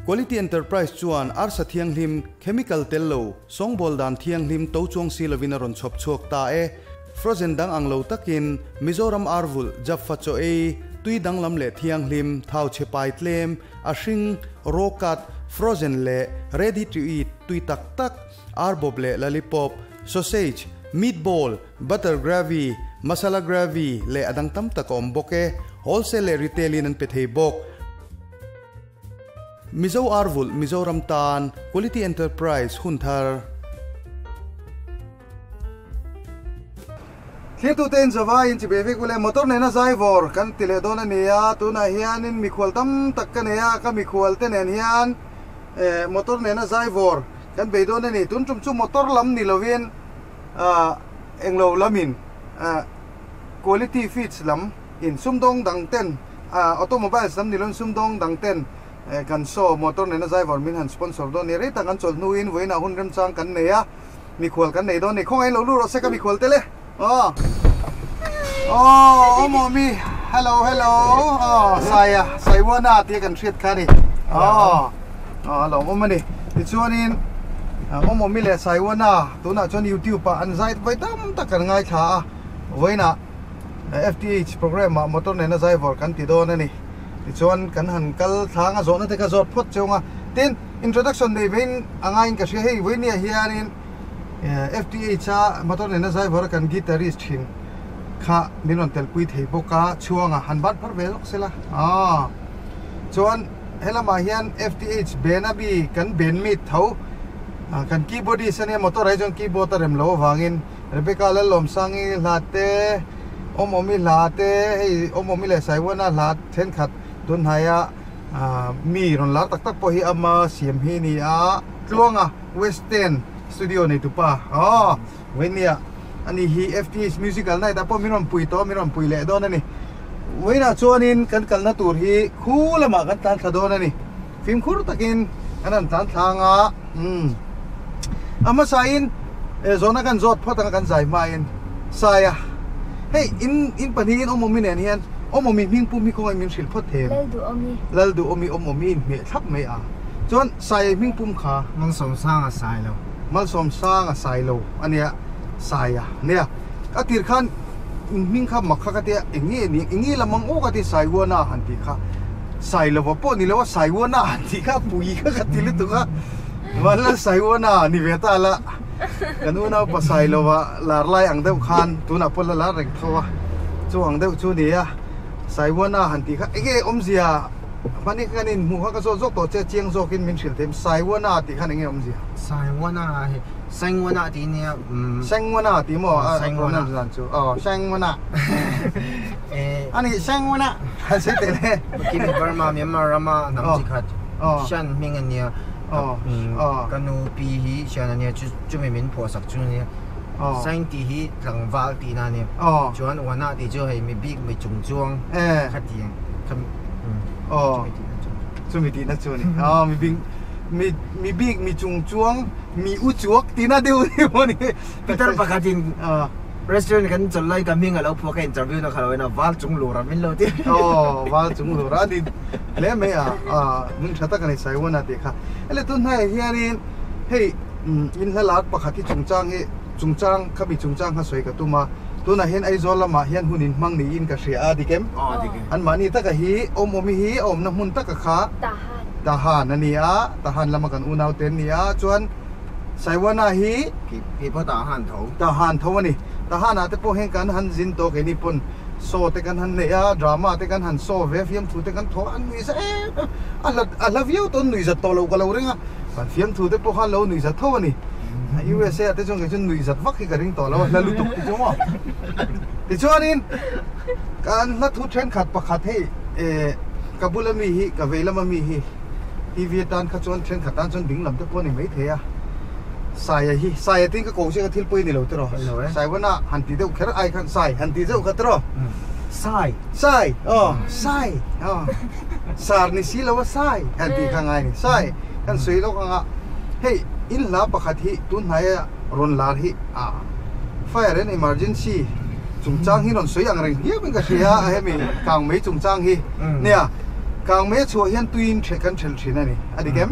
Quality Enterprise chuan arsa thianghlim, chemical tel lo, sawngbawl dan thianghlim to chuang si lovin a rawn chhawp chhuak ta e. Frozen dang ang lo takin Mizoram ar vulh, Jaffa chaw ei, tui danglam leh thianghlim, thau chhe pai tlem, a hring, raw cut, frozen leh ready to eat tui tak tak, ar bawp leh lollipop, sausage, meatball, butter gravy, masala gravy leh a dang tam tak a awm bawk e. Wholesale leh retail in an pe thei bawk. Mizo ar vulh Mizoram tan Quality Enterprise hun thar. Thlirtute in zavai in chibe vek ule motor nena zai vawr kan ti leh dawn a ni a, tunah hianin mikhual tam tak ka nei a, ka mikhual te nen hian motor nena zai vawr kan bei dawn a ni. Tun tum chu motor lam ni lovin englo lamin quality feeds lam in sumdawng dang ten automobiles lam ni lovin sumdawng dang ten kan saw motor nena zai vawr min han sponsor dawn a ni. Rei tak an chawlh hnuin vawiinah hun remchang kan nei a. Mikhual kan nei dawn ni. Khawngaih lo lut rawh se ka mikhual te le. Aw. Aw, awm awmi. Hello, hello. Aw, Saia, Saiwana tia kan hriat kha ni. Aw. Aw, a lawm awm a ni. Tichuanin awm awmi leh Saiwana tunah chuan YouTube ah an zai vawi tam tak kan ngaithla a. Vawiinah FTH program ah motor nena zai vawr kan ti dawn a ni. Tichuan kan han kal thlang a zawhna te ka zawt phawt cheu ang a. Tin, Introduction nei vein a ngaiin ka hria hei vawinia hianin FTH a motor nena zai vawra kan guitarist thin kha min rawn telpui thei bawk a chhuanga han ban phar ve lawk sela aw chuan helamah hian FTH band a mi kan band mate tho kan keyboardist ania motor ah hi chuan keyboard a rem loh avangin Rebecca Lalawmsangi hla te Awmawmi hla te hei Awmawmi leh Saiwana hla thenkhat tunhnaia Mi rawn lar tak tak pawh hi ama siam hi a ni a, Tluanga Western Studio neitupa aw Vainia a ni hi FTH Musical Night ah pawh min rawn pui tawh a, min rawn pui leh dawn a ni. Vawiinah chuanin kan kalna tur hi khu lamah kan tlan thla dawn a ni. Fimkhur takin kan han tlan thla anga umm a hmasain zawhna kan zawt phawt anga kan zai hmain Saia hei in in pahnihin awm awmi nen hian awm awmi hming pum hi khawngaih min hrilh phawt them. Lal duh awmi. Lal duh awmi awm awmi in hmeh thlap mai a. Chuan Saia hming pum kha. Malsawmsanga sai lo. Malsawmsanga sai lo a nia Saia nia. A tir khan in hming kha mak kha ka tia eng nge ni eng nge lam ang aw ka ti Saiwana han tih kha Sai lova pawh ni lo a Saiwana han tih kha pui kha ka ti lutuk a. Vanlal Saiwana ni ve ta la. Kan unau pa Sailova lar lai ang deuh khan tunah pawh la lar reng tho a, chu ang deuh chu ni a, Saiwana han tih kha enge awmzia hmani kha kan inhmuh kha ka zawt zawk tawh che chiang zawkin min hrilh theih Saiwana tih khan enge awmzia? Saiwana hi Sengwana tih nia umm. Sengwana tih maw a pronounce dan chu aw Sengwana a ni Sengwana han sawi teh le. Kimi Burma Myanmar rama hnam chi khat Shan hming a nia. Ka nu pi hi hian a nia chu chumi min phuah sak chu nia Sain tih hi tlangval tihna a nia chuan Wana tih chu hei mi bik mi chung chuang kha ti ang kha chumi tihna chu chumi tihna chu a ni mi bik mi mi bik mi chung chuang mi u chuak tihna deuh ni maw ni Peter pakhatin Restaurant kan chawlh lai ka hming a lo phuah ka interview na kha lo en a val chung lur a min lo ti. Aw val chung lur a ni hle mai a a hmun tha tak a ni Saiwana tih kha. Ele tun hnaiah hianin hei in hla lar pakhat hi chungchang hi chungchang khami chungchang kha sawi ka tum a tunah hian Aizawl lamah hian hun in hmang niin ka hria a dik em? Aw dik e. Anmahni taka hi awmawmi hi a awmna hmun taka kha Tahan. Tahan a ni a Tahan lama kan unaute an ni a chuan Saiwana hi Kei pawh Tahan tho. Tahan tho a ni. Tahan ah te pawh hian kan han zin tawh keini pawn show te kan han nei a, drama te kan han show ve a, fiamthu te kan thaw a, an nuih za em em a hla a hla viau tawh an nuih zat tawh loh ka lo ring a, kan fiamthu te pawh khan lo nuih zat tho a ni. USA ah te chuan kei chuan nuih zat vak hi ka ring tawh lo a, hla lutuk ti chu maw. Tichuanin kan hla thu thenkhat pakhat hei eh ka bula mi hi ka vei lama mi hi TV atan kha chuan thenkhat tan chuan ding lam te pawh a ni maithei a, Saia hi, Saia tiin ka ko chiang a thil pawi a ni lo tiraw? Saiwana han ti deuh kher ai khan Sai han ti zeuh kha tiraw? Sai. Sai, aw, Sai, aw, Sar ni si lo a Sai han tih kha ngai a ni. Sai kan sawi lawk ang a, hei in hla pakhat hi tun hnaia rawn lar hi a Fire and Emergency chungchang hi rawn sawi ang reng hiau in ka hria a, hemi kang mei chungchang hi nia. Kang mei a chhuah hian tuiin ṭhelh kan ṭhelh ṭhin a ni. A dik em?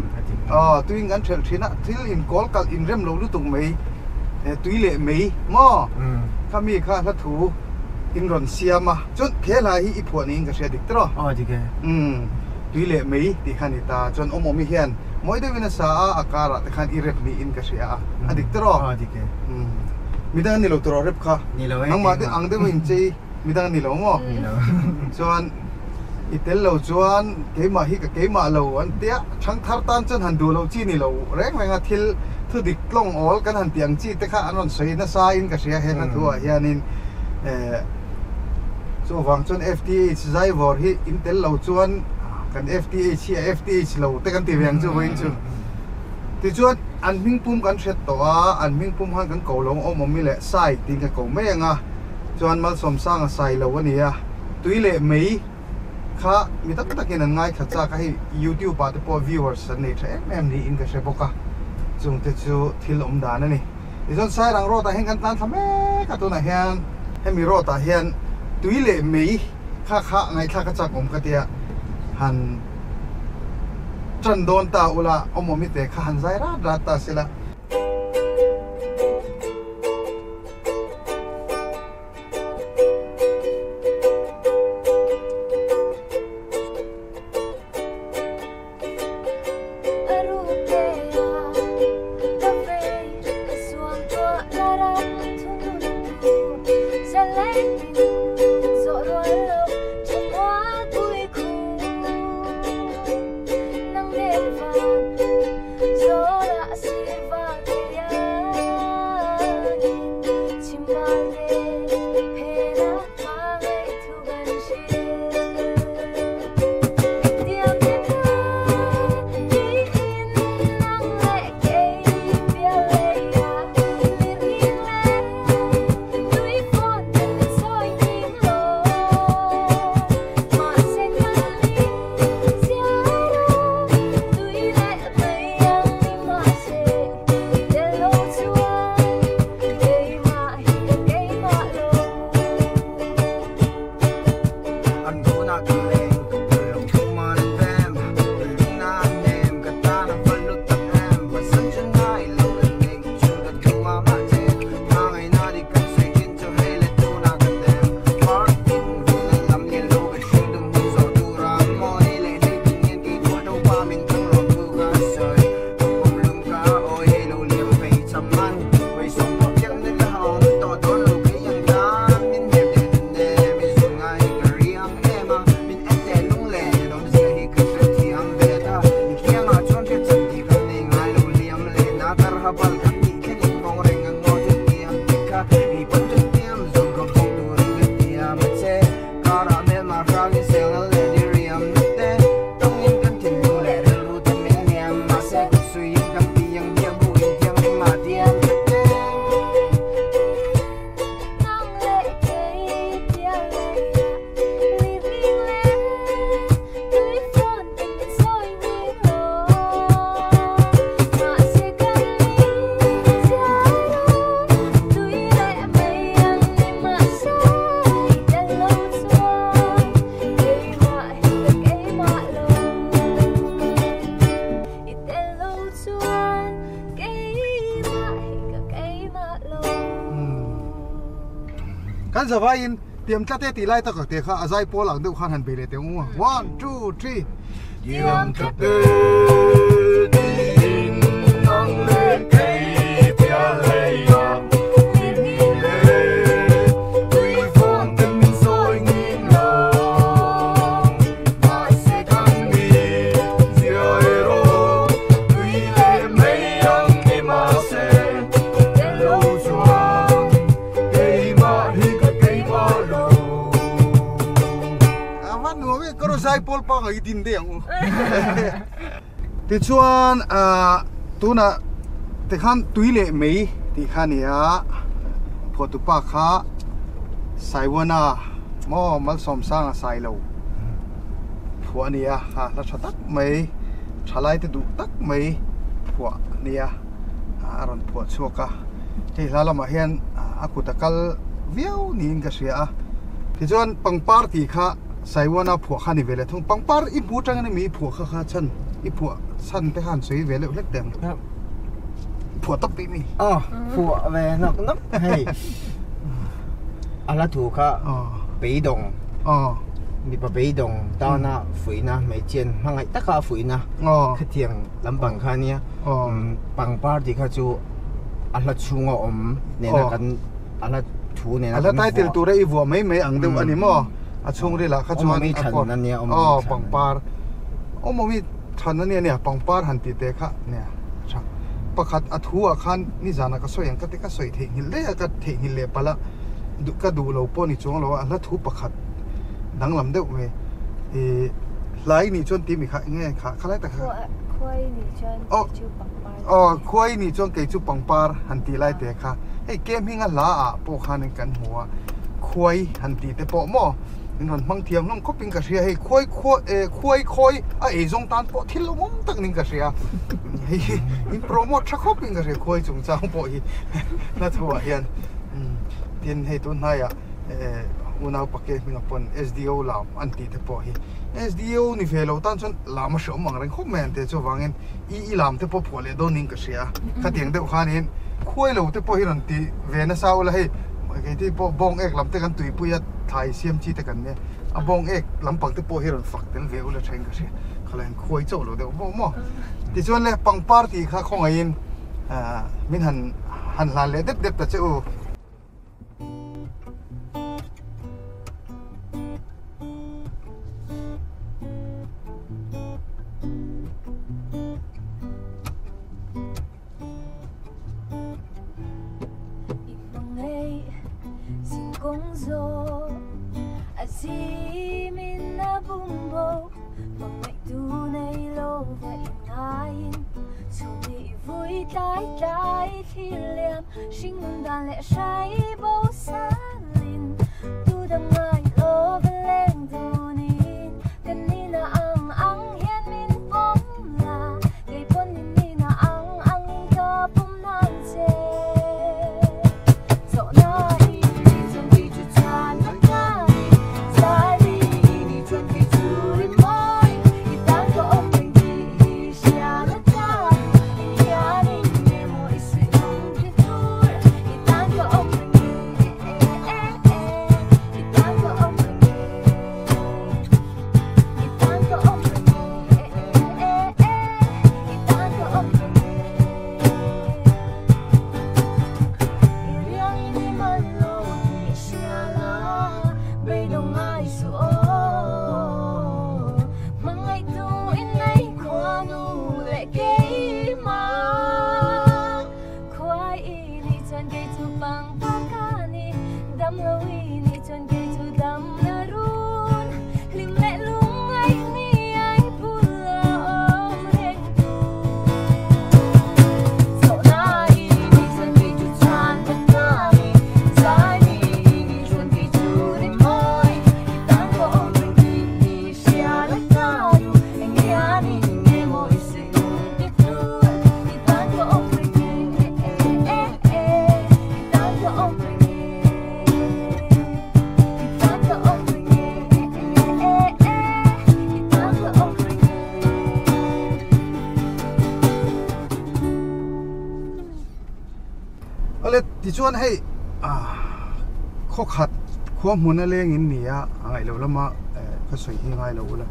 Aw, tuiin kan ṭhelh ṭhin a, thil inkawl kalh inrem lo lutuk mai, tui leh mei maw? Kha mi kha hla thu in rawn siam a, chuan he hla hi i phuah niin ka hria dik tawh. Aw, dik e. Umm, tui leh mei tih kha a ni ta. Chuan awmawmi hian mawi deuhin a sa a, a karah te khan i rep niin ka hria a, a dik tawh. Aw, dik e. Umm, midang an ni lo tawh rep kha. Ni lo e. Nangmah te ang deuhin chei. Midang a ni lo maw? Ni lo. Chuan i tel lo chuan keimah hi ka keimah lo an tia, thangthar tan chuan han duh loh chi ni lo reng reng a, thil thu dik tlawng awl kan han tih ang chi te kha an rawn sawi nasa in ka hria he hla thu ah hianin eh chuvang chuan FTH Zaivawr hi in tel lo chuan kan FTH hi a FTH lo te kan ti ve ang chu vawiin chu. Tichuan an hming pum kan hret tawh a, an hming pum khan kan ko lo awm awm i leh Sai tiin ka ko mai ang a. Chuan Malsawmsanga sai lo a ni a, tui leh mei kha mi tam takin an ngaithla chak a, hei YouTube ah te pawh viewers an nei tha em em niin ka hre bawk a, chung te chu thil awm dan a ni. Tichuan Sairang road ah hian kan tlan thla mek a, tunah hian hemi road ah hian tui leh mei kha kha ngaihthlak a chak awm ka tia, han tan dawn ta ula awm awm i te kha han zai rat rat ta sela. Kan zavaiin tiam tlat e tih lai tak te kha a zai pawl ang deuh khan han bei leh teh ang u. One, two, three. Tiam tlat e tiin nang leh kei pial lei a lir ngin le tui fawn ten min sawi ngin lo mahse kan mi zia erawh tui leh mei ang ni mahse tel lo chuan keimah hi ka keimah lo. A va nuam e, ka rawn zai pawl pangai din daih ang u. Tichuan tunah tikhan tui leh mei tih kha a ni a, phuahtupa kha Saiwana maw Malsawmsanga Sailo phuah a ni a, ha hla tha tak mai thalai te duh tak mai phuah a ni a, a rawn phuah chhuak a, hei hla lamah hian a kut a kal viau niin ka hria a, tichuan pangpar tih kha. Saiwana phuah kha ni ve leh thung. Pangpar i hmu atangin emi i phuah kha kha chhan i phuah chhan te khan sawi ve leuh hlek teh ang. Phuah tawp tih mi? Aw phuah ve nawk nawk hei. A hla thu kha beidawng mipa beidawng tana fuihna hmeichhian hmangaih taka a fuihna khatiang lampang kha ania pangpar tih kha chu a hla chhunga awm nena kan a hla thu nena a hla title tura i vuah mai mai ang deuh a ni maw a chhungril ah kha chuan a kawr aw pangpar awm awm i than ania nia pangpar han tih te kha nia tha pakhat a thu ah khan nizan ah ka sawi ang ka ti ka sawi theihnghilh daih a ka theihnghilh leh palh a duh ka duh lo pawh ni chuang lo a a hla thu pakhat danglam deuh mai ih hlai nih chuan tih mi kha eng nge kha khalai tak kha khuai nih chuan kei chu pangpar aw khuai nih chuan kei chu pangpar han tih lai te kha hei ke hminga hla ah pawh khan kan hmu a khuai han tih te pawh maw min rawn hmang thiam hlawm khawp in ka hria hei khuai khuai eh khuai khawi a ei zawng tan pawh thil awm tak niin ka hria hei hi in promote tha khawp in ka hria khuai chungchang pawh hi hla thu ah hian tin hei tun hnaiah eh unau pake hminga pawn S_D_O lam an tih te pawh hi S_D_O ni ve lo tan chuan lam a hreawm ang reng khawp mai an tih chuvangin i i lam te pawh phuah leh dawn niin ka hria khatiang deuh khanin khuai lo te pawh hi rawn ti ve nasa ula hei keiti pawh bawng ek lam te kan tuipui a thlai siam chi te kan nia a bawng ek lampang te pawh hi rawn fak tel ve ula thain ka hria khalai an khuai chauh lo deuh bawk maw tichuan le pangpar tih kha khawngaihin ah min han han hlan leh dep dep ta che u. Ale tichuan hei khaw khat khua hmun a leng in ni a a ngaih loh lama ka sawi hi ngai lo ula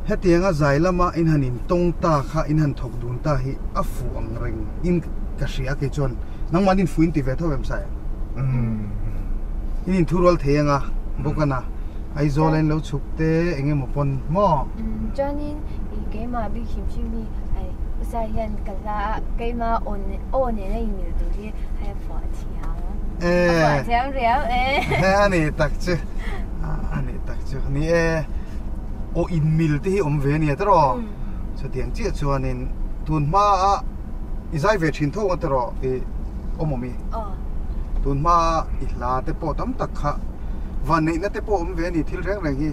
hetianga zai lama in han in tawng ta kha in han thawk dun ta hi a fuh ang reng in ka hria kei chuan nangmahni in fuh in ti ve tho em sai in inthurual thei anga bawk a na Aizawl a in lo chhuk te eng emaw pawn maw? Chuanin i keimah bik hrim hrim hi hei usa hian ka hla a keimah aw aw nen a inmil tur hi hei a phuah thiam a phuah thiam riau e. A ni tak chu a ni tak chu ni e aw inmil te hi awm ve ania tiraw chutiang chiah chuanin tun hma a i zai ve thin tho ang a tiraw i awm awm i tun hma a i hla te pawh tam tak kha van neihna te pawh awm ve a ni thil reng reng hi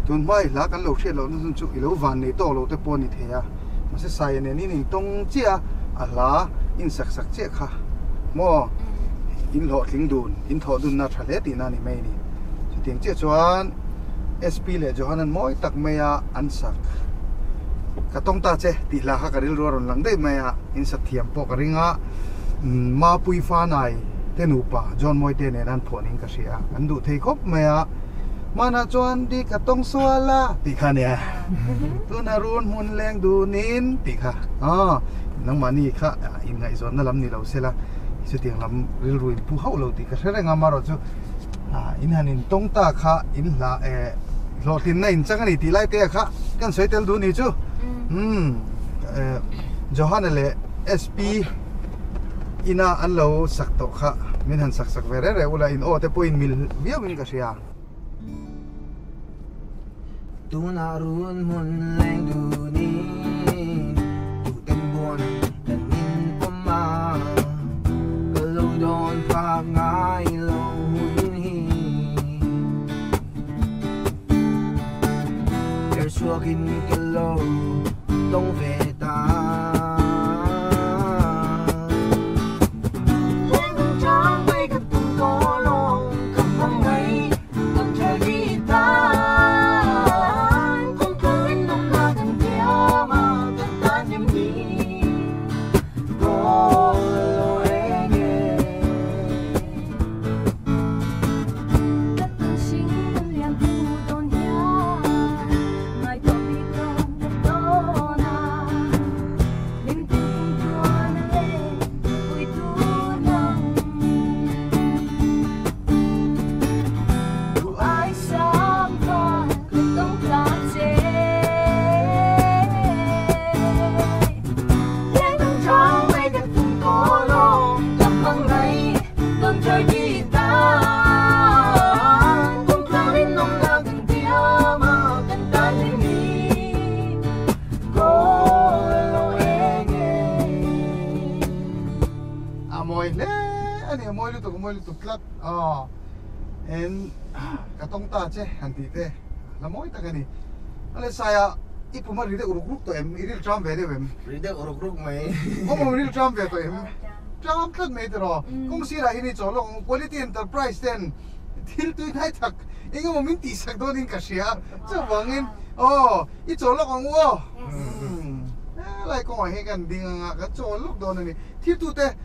tun hma i hla kan lo hriat lohna chhan chu i lo van nei tawk lo te pawh a ni thei a mahse saia nen in intawng chiah a a hla in sak sak chiah kha maw in hlawhtling dun in thawh dunna tha hle tihna a ni mai a ni chutiang chiah chuan. SP leh Johanan mawi tak maia an sak ka tawng ta che tih hla kha ka rilru a rawn lang daih mai a, in sak thiam pawh ka ring a, Mapui Fanai te nupa John Mawite nen an phuah niin ka hria, an duh thei khawp mai a, hmanah chuan di ka tawng sual a tih kha a nia, tuna run hmun leng dunin tih kha aw nangmahni kha inngaihzawnna lam ni lo sela chutiang lam rilru in pu hauh lo tih ka hre reng a, amaherawhchu chu in han in tawng ta kha in hla eh hlawhtlinna in chang a ni tih lai te kha kan sawi tel duh ni chu umm eh Johana leh SP ina an lo sak tawh kha min han sak sak ve reng reng ula in aw te pawh in mil viau in ka hria. Tunah run hmun leng dunin tuten buan kan in pawm a, ka lo dawn phak ngai lo hun hi. Her chhuakin ka lo tawng ve ta. A mawi hle a ni, a mawi lutuk, a mawi lutuk tlat aw en ka tawng ta che han tih te la mawi tak a ni. Ale Saia i pum a ri deuh ruk ruk tawh em? I ril ṭam ve deuh em? Ri deuh ruk ruk mai. Awm awm ril ṭam ve tawh em? Ṭam tlat mai tiraw. Kawng sirah hian i chaw lawk ang Quality Enterprise ten thil tui hnai tak eng emaw min tihsak dawnin ka hria. Chuvangin aw i chaw lawk ang u aw. Helai kawngah hian kan ding anga kan chaw lawk dawn a ni. Thiltute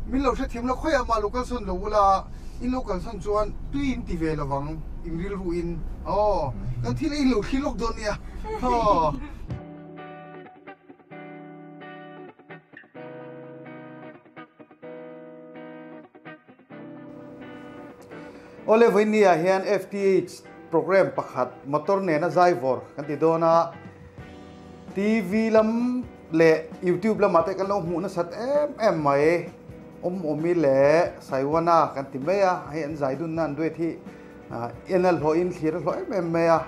min lo hrethiam lo khawiah mah lo kalsawn lo ula, in lo kalsawn chuan tui in ti ve lovang in rilru in aw kan thil ei lo thli lawk dawn nia aw. Awle vawiin ah hian FTH program pakhat motor nena zai vawr kan ti dawn a, TV lam leh YouTube lamah te kan lo hmuh nasat em em mai. Awm awmi leh Saiwana kan ti mai a, hei an zai dunna an duet hi en a hlawhin thlir a hlawh em em mai a,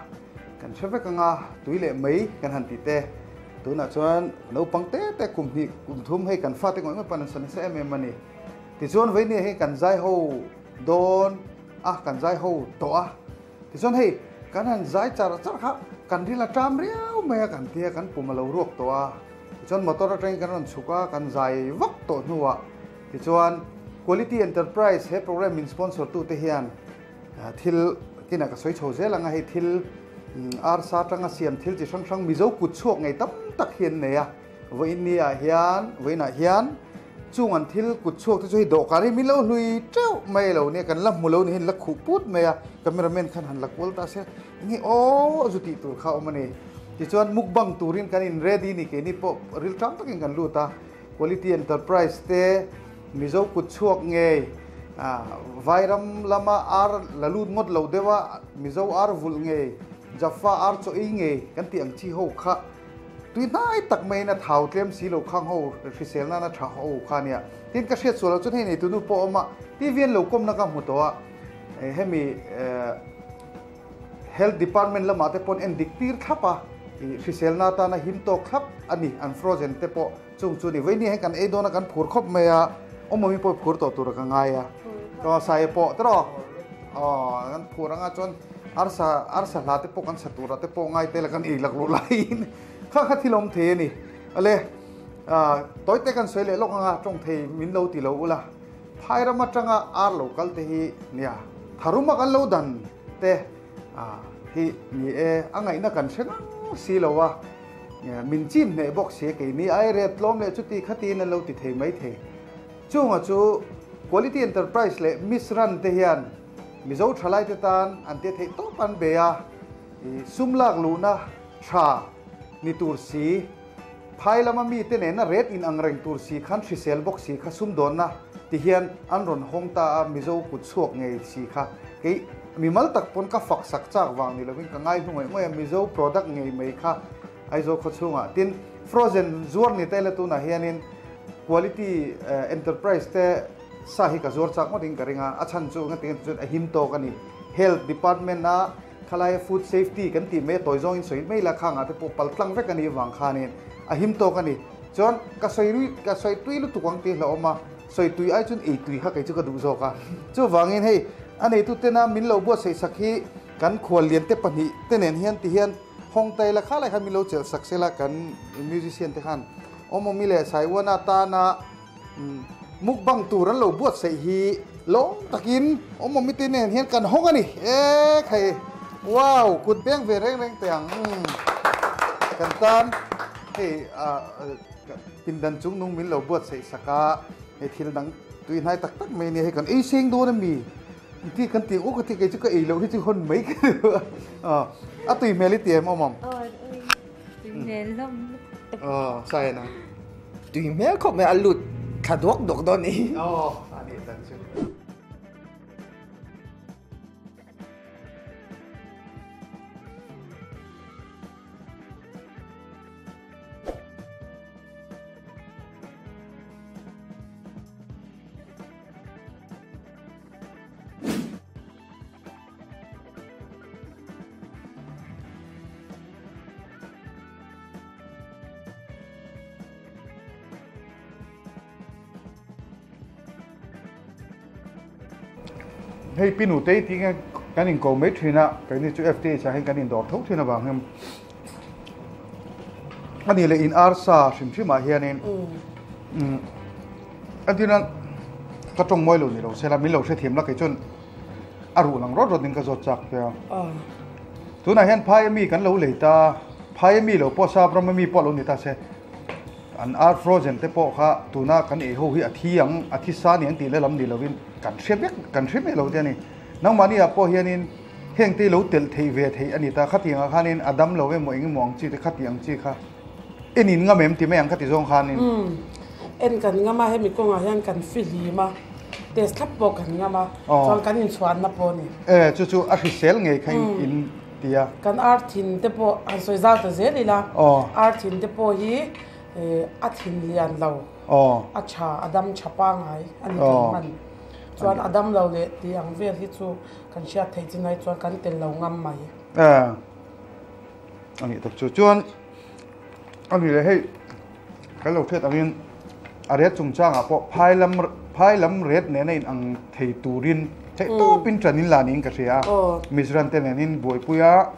kan hre vek anga tui leh mai kan han ti te. Tunah chuan naupang te te kum hnih kum thum hei kan fate ngawih ngawih pawn an sawn nasa em em a ni. Tichuan vawinia hei kan zai ho dawn a, kan zai ho tawh a. Tichuan hei kan han zai char char kha kan ril a ṭam riau mai a kan tia kan pum a lo ruak tawh a. Tichuan motor atangin kan rawn chhuk a, kan zai vak tawh hnuah tichuan Quality Enterprise he program min sponsor tute hian thil kinah ka sawi chho zel ang a, hei thil arsa atanga siam thil chi hrang hrang Mizo kut chhuak ngei tam tak hi an nei a. Vawiin ni ah hian, vawiin ah hian chung an thil kut chhuak te chu hei dawhkan hi min lo hlui teuh mai lo nia, kan la hmu lo ni hian la khuh put mai a, cameraman khan han la kual ta se enge aw zu tih tur kha a awm a ni. Tichuan mukbang turin kan in ready ni keini pawh ril tang takin kan lut a, Quality Enterprise te Mizo kut chhuak ngei Vairam lama ar la lut ngawt lo deuh a, Mizo ar vulh ngei, Jaffa ar chaw ei ngei kan tih ang chi ho kha Tui hnai tak maiin a thau tlem si lo khang ho hrisel nana tha ho kha ania. Tin ka hriat sual lo chuan hei nei tunu pawh a awm a, TV an lo kawmna ka hmu tawh a, hemi Health Department lamah te pawn en dik tir thlap a, hriselna atana him tawk thlap a ni, an frozen te pawh chung chu a ni. Vawiin hian kan ei dawn a kan phur khawp mai a, awmawmi pawh phur tawh tur ka ngai a, Saia pawh tiraw? Aw kan phur anga chuan arsa arsa hla te pawh kan sa turah te pawh ngai tel a kan ei lak luh laiin kha kha thil awm thei a ni. Ale tawi te kan sawi leh lawk anga tawng thei min lo ti lo ula phai ram atanga ar lo kal te hi nia tharuma kan lo dan te hi ni e a ngaihna kan hre ngang si lo a, min chim hneh bawk si a keini ai ret tlawm leh chuti khatin an lo ti thei mai thei. Chunga chu Quality Enterprise leh Miss Run te hian Mizo thalaite tan an tia theih tawp an bei a, sum lak luhna tha ni tur si, phai lama mite nena ret in ang reng tur si khan hrisel bawk si kha sumdawnna ti hian an rawn hawng ta a, Mizo kut chhuak ngei si kha kei mimal tak pawn ka fak sak chak vang ni lovin ka ngai hnu ngaih ngaih a, Mizo product ngei mai kha Aizawl khaw chhungah tin frozen zuar ni ta ila tunah hianin Quality Enterprise te sa hi ka zuar chak ngawt in ka ring a, a chhan chu nga tinge chuan a him tawk a ni. Health Department a khalaia food safety kan tih mai a tawi zawngin sawi mai la khangah te pawh pal tlang vek a nih vang khanin a him tawk a ni. Chuan ka sawi rui ka sawi tui lutuk ang tih hlauhawm a, sawi tui ai chuan ei tui kha kei chu ka duh zawk a. Chuvangin hei a neitu tena min lo buatsaih sak hi kan khuallian te pahnih te nen hian ti hian Hawng tai la kha lai khan min lo chelh sak sela kan musician te khan Awmawmi leh Saiwana tana mukbang tur an lo buatsaih hi lawm takin Awmawmi te nen hian kan hawng a ni e khai wow kut beng ve reng reng teh ang kan tan hei pindan chung nung min lo buatsaih sak a hei thil dang tui hnai tak tak mai nia hei kan ei seng dawn a mi ti kan ti u ka ti kei chu ka ei loh hi chu hawn mai ka duh a a tui hmel i ti em awm awm tui hmel hlawm sai na tui hmel khawp mai a lut thla duak duak dawn ni a ni tak chu Hei pi nutei tih nge kan inko mai thin a, keini chu FTH ah hian kan indawr tho thin avang hian a nih leh in arsa hrim hrim ah hianin A tin a, ka tawng mawi lo ni lo sela, min lo hrethiam la kei chuan a ruh lang rawt rawt in ka zawt chak che a. Tunah hian phai ami kan lo lei ta, phai ami lo pawh sap ram ami pawh lo ni ta se, an ar frozen te pawh kha tuna kan ei ho hi a thi ang, a thi sa ni ang tih lehlam ni lovin kan hre vek, kan hre miah lo te a ni. Nangmahni ah pawh hianin heng te hi lo telh theih ve theih a ni ta, khatiang ah khanin a dam lo emaw eng emaw ang chi te khati ang chi kha. En in ngam em ti mai ang ka ti zawng khanin. Umm en kan ngam a, hemi kawngah hian kan fihlim a, test thlap pawh kan ngam a, chuan kan inchhuanna pawh a ni. E chu chu a hrisel ngei kha in ti a. Kan ar thin te pawh han sawi zau ta zel ila, ar thin te pawh hi a thin lian lo, a tha a dam tha pangai a ni kan hman. Chuan a dam lo leh tih ang vel hi chu kan hriat theih chin ai chuan kan tel lo ngam mai. E a nih tak chu chuan. A ni leh hei kan lo hriat angin a ret chungchangah pawh phai lam phai lam ret nena in ang thei turin theih tawpin ṭan in la niin ka hria a. Mizoram te nenin buaipuia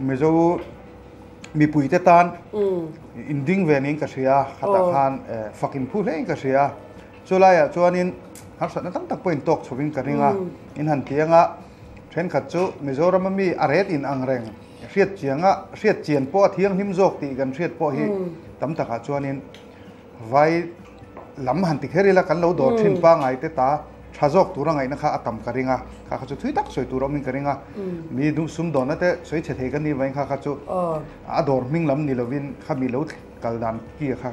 Mizo mipuite tan in ding ve niin ka hria a, khatah khan fak in phu hlein ka hria a. Chulaiah chuanin harsatna tam tak pawh in tawk chhovin ka ring a, in han ti anga thenkhat chu Mizorama mi a ret in ang reng. Hriat chianga hriat chian pawh a thianghlim zawk tih kan hriat pawh hi tam takah chuanin vai lam han ti kher ila kan lo dawr thin pangai te ta tha zawk tura ngaihna kha a tam ka ring a, kha kha chu thui tak sawi tur awmin ka ring a, mi duh sum dawnna te sawi chhe thei ka ni vain kha kha chu a dawr hming lam ni lovin kha mi lo kal dan ki kha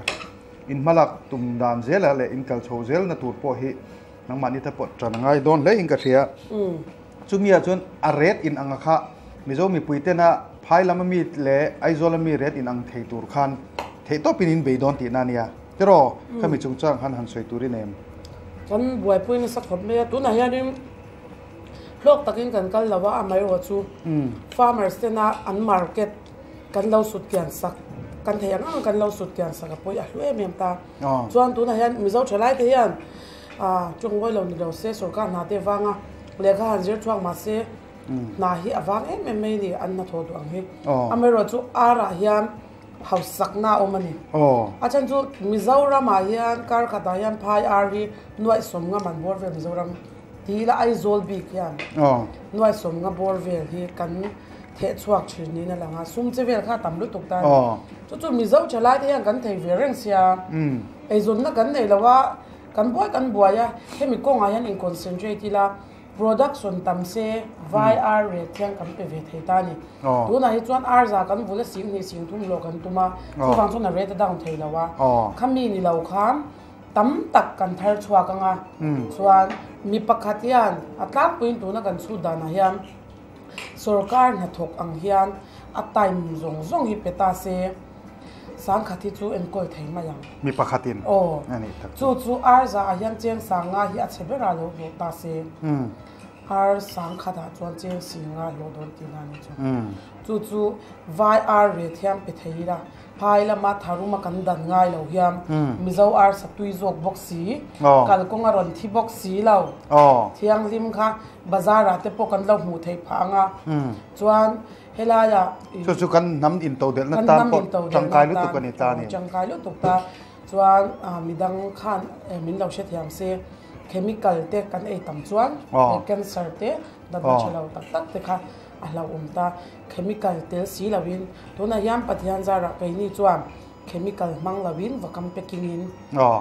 in hmalak tum dan zela leh in kal chho zelna tur pawh hi nangmahni te pawh tan a ngai dawn hle in ka hria. Chumi ah chuan a ret in ang a kha Mizo mipui tena phai lam ami leh Aizawl ami ret in ang thei tur khan theih tawpin in bei dawn tihna a nia. Tiraw khami chungchang khan han sawi turin em? Kan buaipui nasa khawp mai a, tunah hianin hlawk takin kan kal lo a, amaherawh chu farmers tena an market kan lo sut kian sak, kan thei ang ang kan lo sut kian sak a pawi a hlu em em ta. Chuan tunah hian Mizo thalaite hian Chungvawi lo ni lo se sorkar hna te vanga lehkha han zir chhuak mah se hna hi a vang em em mai a ni an hnathawh duh ang hi. Amaherawh chu ar ah hian hausakna a awm a ni. A chhan chu Mizoram ah hian kar khat ah hian phai ar hi nuaih sawmnga man bawr vel Mizoram ti ila Aizawl bik hian nuaih sawmnga bawr vel hi kan. Theh chhuak thin niin a lang a, sum che vel kha a tam lutuk ta a ni. Chu chu Mizo thalai te hian kan thei ve reng sia, eizawnna kan nei lo a, kan buai kan buai a, hemi kawngah hian in concentrate ila, production tam se vai ar rate hian kan pe ve thei ta a ni. Tunah hi chuan ar za kan vul a sing hnih sing thum hlawh kan tum a, chuvang chuan a rate a down thei lo a, khami ni lo khan tam tak kan thar chhuak ang a, chuan mi pakhat hian a tlangpuiin tuna kan chhut danah hian, Sorkar hnathawk ang hian a time zawng zawng hi pe ta se, sangkhat hi chu enkawl thei mai ang. Mi pakhatin Aw. a nih tak chu. Chu chu ar zah ah hian cheng sanga hi a chhe berah lo hlawh ta se, ar sangkhat ah chuan cheng singa hlawh dawn tihna a ni chu. Chu chu vai ar ret hian pe thei ila, Phai lama tharuma kan dan ngai lo hian Mizo arsa tui zawk bawk si, kalkawng a rawn thi bawk si lo. Thianghlim kha bazar ah te pawh kan lo hmuh theih phah ang a, chuan helaiah ih. Chu chu kan hnam intodelhna tan pawh tangkai lutuk a ni ta a ni. Tangkai lutuk ta. Chuan midang khan min lo hrethiam se, chemical te kan ei tam chuan cancer te natna tha lo tak tak te kha a hlauhawm ta. Chemical tel si loin tunah hian Pathian zarah keini chuan chemical hmang loin vacuum packing in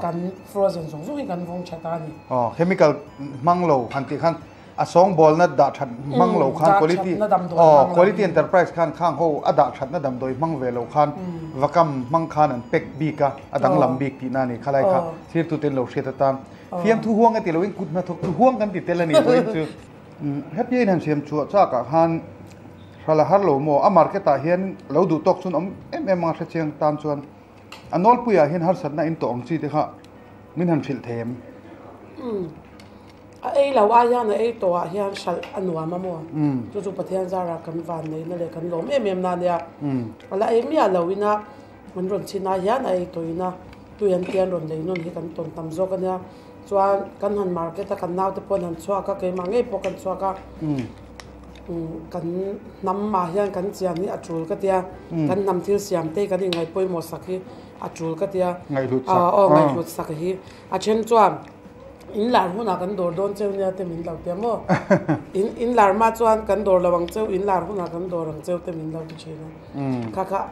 kan frozen zawng zawng hi kan vawng tha ta a ni. Aw, chemical hmang lo han tih khan a sawngbawlna dah that hmang lo khan quality aw quality enterprise khan khang ho a dah thatna damdawi hmang ve lo khan vacuum hmang khan an pack bik a, a danglam bik tihna a ni. Khalai kha thirtute an lo hriat atan fiamthu huang e ti loin kut hnathawk tu huang kan ti tel a ni vawiin chu. Hetia in han siam chhuah chak ah khan hral a har lo maw? A market ah hian lo duh tawk chuan awm em em anga hrechiang tan chuan a nawlpui ah hian harsatna in tawh ang chi te kha min han hrilh thei em? Umm a ei lo ai hian a ei tawh ah hian hralh a nuam a maw? Chu chu Pathian zarah kan van neihna leh kan lawm em em na ania. A la ei miah lo ina an rawn chhin ai hian a ei tawh ina tui an tia an rawn lei nawn hi kan tawn tam zawk ania. Chuan kan han market a, kan naute pawh an han chhuak a, keimah ngei pawh kan chhuak a. Kan hnam ah hian kan chian hi a tul ka tia, kan hnam thil siam te hi kan inngaih pawimawh sak hi a tul ka tia. Ngaihhlut sak. Aw ngaihhlut sak hi. A then chuan in lar hunah kan dawr dawn cheu nia te min lo tia maw. In in lar hma chuan kan dawr lo ang cheu, in lar hunah kan dawr ang cheu te min lo ti thin a. Kha kha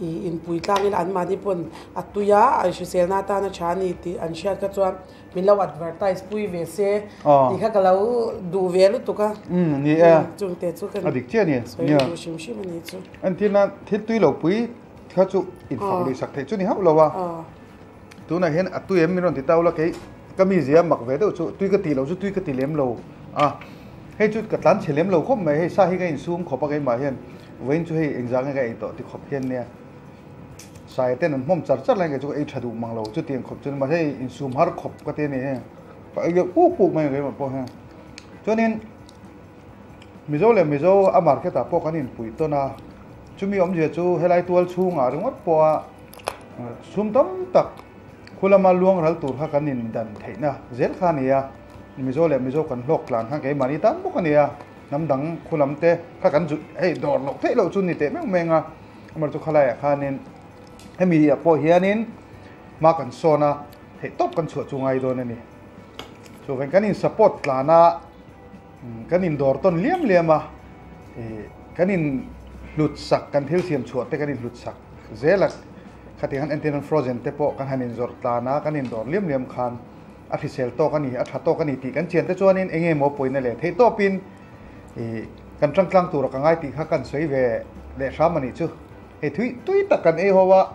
I inpui tlang ila anmahni pawn a tui a, an hriselna atana tha a ni tih an hriat kha chuan min lo advertise pui ve se tih kha ka lo duh ve lutuk a. Umm ni e. Chungte chu kan A dik chiah a ni. Sawi duh hrim hrim a ni chu. Entirna thil tui lo pui kha chu infak lui sak theih chu ni hauh lo a. Tunah hian a tui em min rawn ti tau la kei ka mizia mak ve deuh chu tui ka tih loh chu tui ka ti lem lo a. Hei chu ka tlan chhe lem lo khawp mai hei sa hi ka insum khawp a keimah hian. Vawiin chu hei engzah nge ka ei tawh ti khawp hian nia Saia ten an hmawm char char lai nge chu ka ei tha duh mang lo chutiang khawp chuan mahse hei insum har khawp ka ti a ni hei ka ei deuh puk puk mai keimah pawh hian chuanin Mizo leh Mizo a market ah pawh kan inpuih tawn a chumi awmzia chu helai tual chhungah ringawt pawha sum tam tak khu lama luang ral tur kha kan indan theihna zel kha a ni a Mizo leh Mizo kan hlawk tlan khan keimahni tan bawk a ni a. Hnam dang khu lam te kha kan zu hei dawr loh theih loh chu ni teh meuh meng a, amaherawhchu khalaiah khanin hemi ah pawh hianin hma kan sawn a, theih tawp kan chhuah chu ngai dawn a ni. Chuvangin kan in support tlan a, kan in dawr tawn liam liam a, ih kan in hlut sak kan thil siam chhuah te kan in hlut sak zel a, khatiang khan entir nan frozen te pawh kan han in zawrh tlan a, kan in dawr liam liam khan. A hrisel tawk a ni, a tha tawk a ni tih kan chian te chuanin eng nge maw pawina leh theih tawpin ih kan tangtlang tura ka ngai tih kha kan sawi ve leh hram a nih chu. Hei thui tui tak kan ei ho a,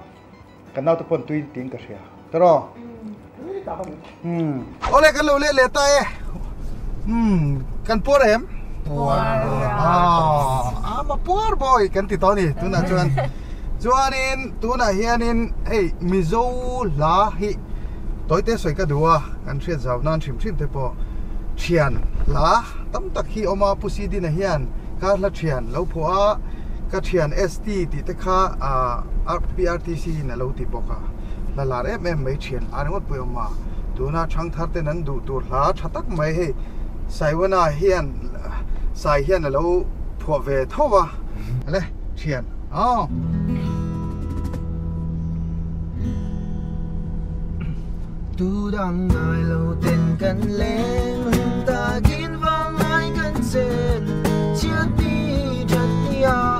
kan naute pawn tui tiin ka hria. Tawraw? Tui tak a ni. Umm. Awle kan lo let leh ta e. Umm kan puar em? Puar. Aw a puar bawi kan ti tawh a ni tunah chuan. Chuanin tunah hianin hei Mizo hla hi tawite sawi ka duh a, kan hriat zau nan hrim hrim te pawh thian hla tam tak hi awm a, Pu Sidina hian ka hla thian lo phuah a, ka thian ST tih te kha ah PRTC in a lo ti bawk a, hla lar em em mai thian a ringawt pawh i awm a, tuna thangthar ten an duh tur hla tha tak mai hei Saiwana hian Sai hian a lo phuah ve tho a, le thian. Aw. Tu dang ngai lo ten kan leng hlim takin vang ngai kan chen chiat ni that ni a.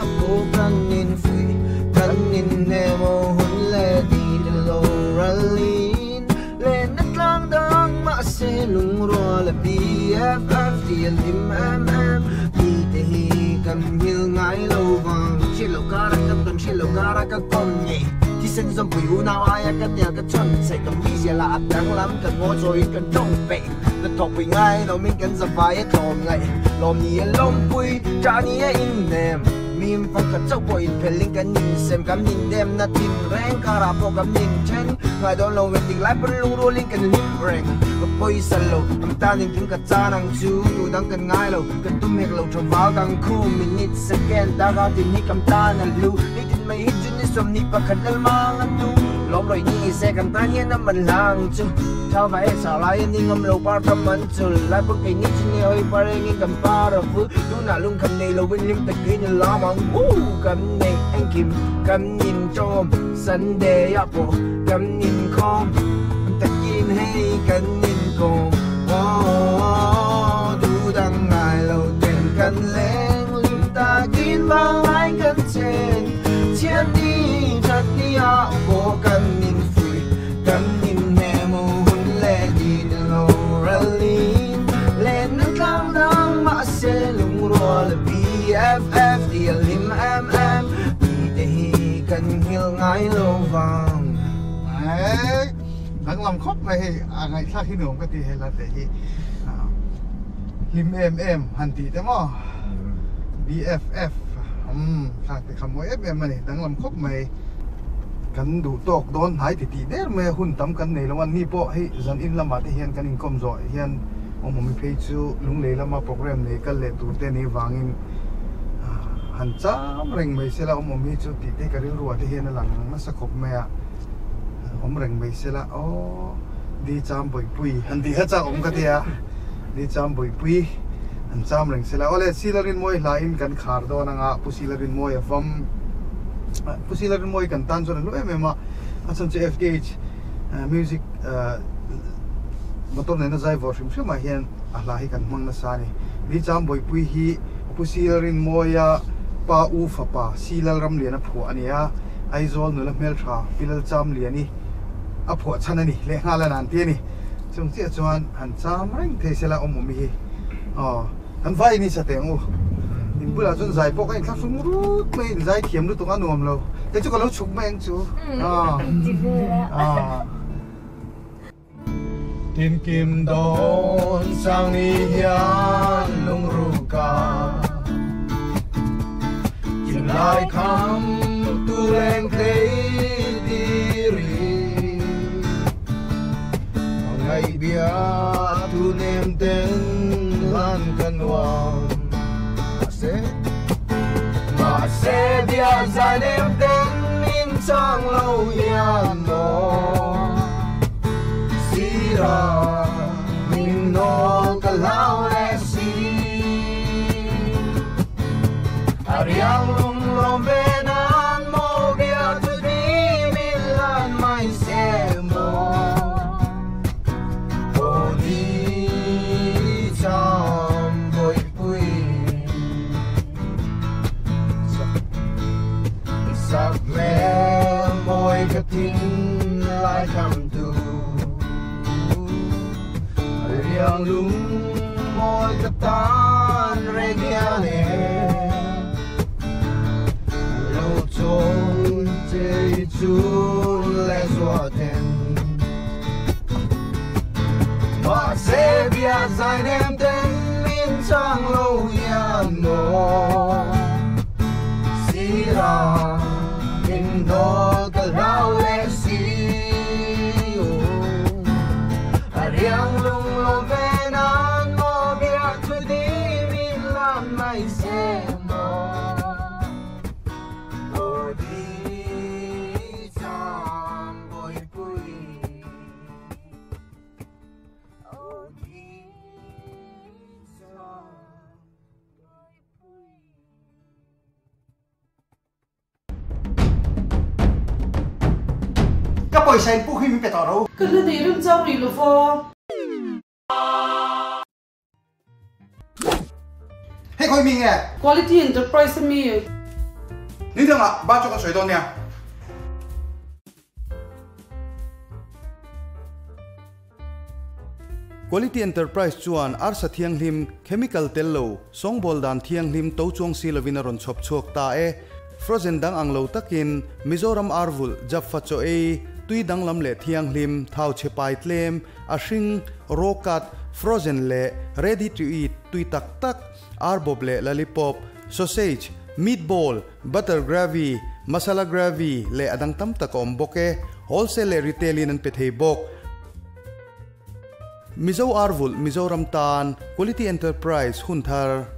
se lung ro la BFF ti lim em em ti te hi kan hil ngai lo wang chi lo kara ka ton chi lo kara ka kom ni ti sen zom pui u nau ai ka tia ka chon che ka mi zia la dang lam ka ngo choi ka dong pe na thok pui ngai no min kan za vai thom ngai lom ni lom pui cha ni in nem mim phật ka chau po in pheling kan nin sem kam nin dem na tin reng kara po kam nin chen ngai don lo wen ting lai pun lung ro ling kan lim reng ka poi sa lo am ta ning kim ka cha nang chu tu dang kan ngai lo kan tum hek lo travel dang khu minute second ta ga tin ni kam ta na lu ni tin mai hit jun ni som ni pakhat lal mang an tu lom roi ni se kam ta hian na man lang chu thao vai sa lai ni ngam lo par tham man chul lai pun kai ni chin ni hoi par ngi kam par fu tu na lung kham nei lo win lim ta ki ni la mang wu kam nei anh kim kam nin chom Sunday ya po kam nin khom ta kin hei kan nin kom oh du dang ngai lo ten kan leng lim ta kin vang lai kan chen chian ni chat ni a bo kan nin phui kan nin nemo hun le din lo ralin len nang tlang dang ma se lung ro la BFF ti lim em em ti te hi kan hil ngai lo wang ai dang lam khop mai hei a ngai thla hi nuam ka ti he la te hi lim em em han ti te mo BFF thla te khamoi em em ani dang lam khop mai kan du tok don hai ti ti der me hun tam kan nei lo an ni po hei zan in lama te hian kan in kom zo hian om mi phei chu lung lei lama program nei kal le tur te nei wangin han cham reng mai sela om mi chu ti te ka ril ruwa te hian lang na sa khop mai a om reng mai sela o di cham boi pui han ti ha cha om ka tia di cham boi pui han cham reng sela ole silarin moi hla in kan khar do na nga pu silarin moi avam pu silarin moi kan tan chon lu em em a achan che FKH music motor nei na zai vor hrim hrim ah hian a hla hi kan hmang na sa ni di cham boi pui hi pu silarin moi a pa u fa pa silal ram lian a phu ania Aizawl nula hmel tha pilal cham liani a phuah chan ani le nga lan an ti ani chung chi chuan han cham reng thei sela om mi hi kan vai ni sa teng u in bula chun zai pawh ka in thlak sung rut mai in zai thiam lu tung a nuam lo te chu ka lo chuk mai ang chu tin kim don sang ni hian lung ru ka lai kham tu leng tlei ti ri ngai bia tu nem ten lan kan wang se ma se bia zai nem ten min chang lo yan no si ra min no ka lao le si Ariang lung lom venan mo bia tu di milan mai se mo o di cham boi pui sak me moi ka tin lai kham tu Ariang lung moi ka tan regiane Ma se bia zai nem ten min chang lo yan mo si ra min do ka lao le si riang lung lo ve nan mo bia tu di min lam mai se mo o di cham boi pui o di cham boi pui Ka poi sai pu khi mi pe to ro ka le nei rim chang ri lo fo Hey khoi mi nge Quality Enterprise mi ni dang a ba cho ka soi don nia Quality Enterprise chuan arsa thianghlim, chemical tel lo, sawngbawl dan thianghlim to chuang si lovin a rawn chhawp chhuak ta e. Frozen dang ang lo takin Mizoram ar vulh, Japfa chaw ei, tui danglam leh thianghlim, thau chhe pai tlem, a hring, raw cut, frozen leh ready to eat tui tak tak, ar bawp leh lollipop, sausage, meatball, butter gravy, masala gravy leh a dang tam tak a awm bawk e. Wholesale leh retail in an pe thei bawk. Mizo ar vulh Mizoram tan Quality Enterprise hun thar.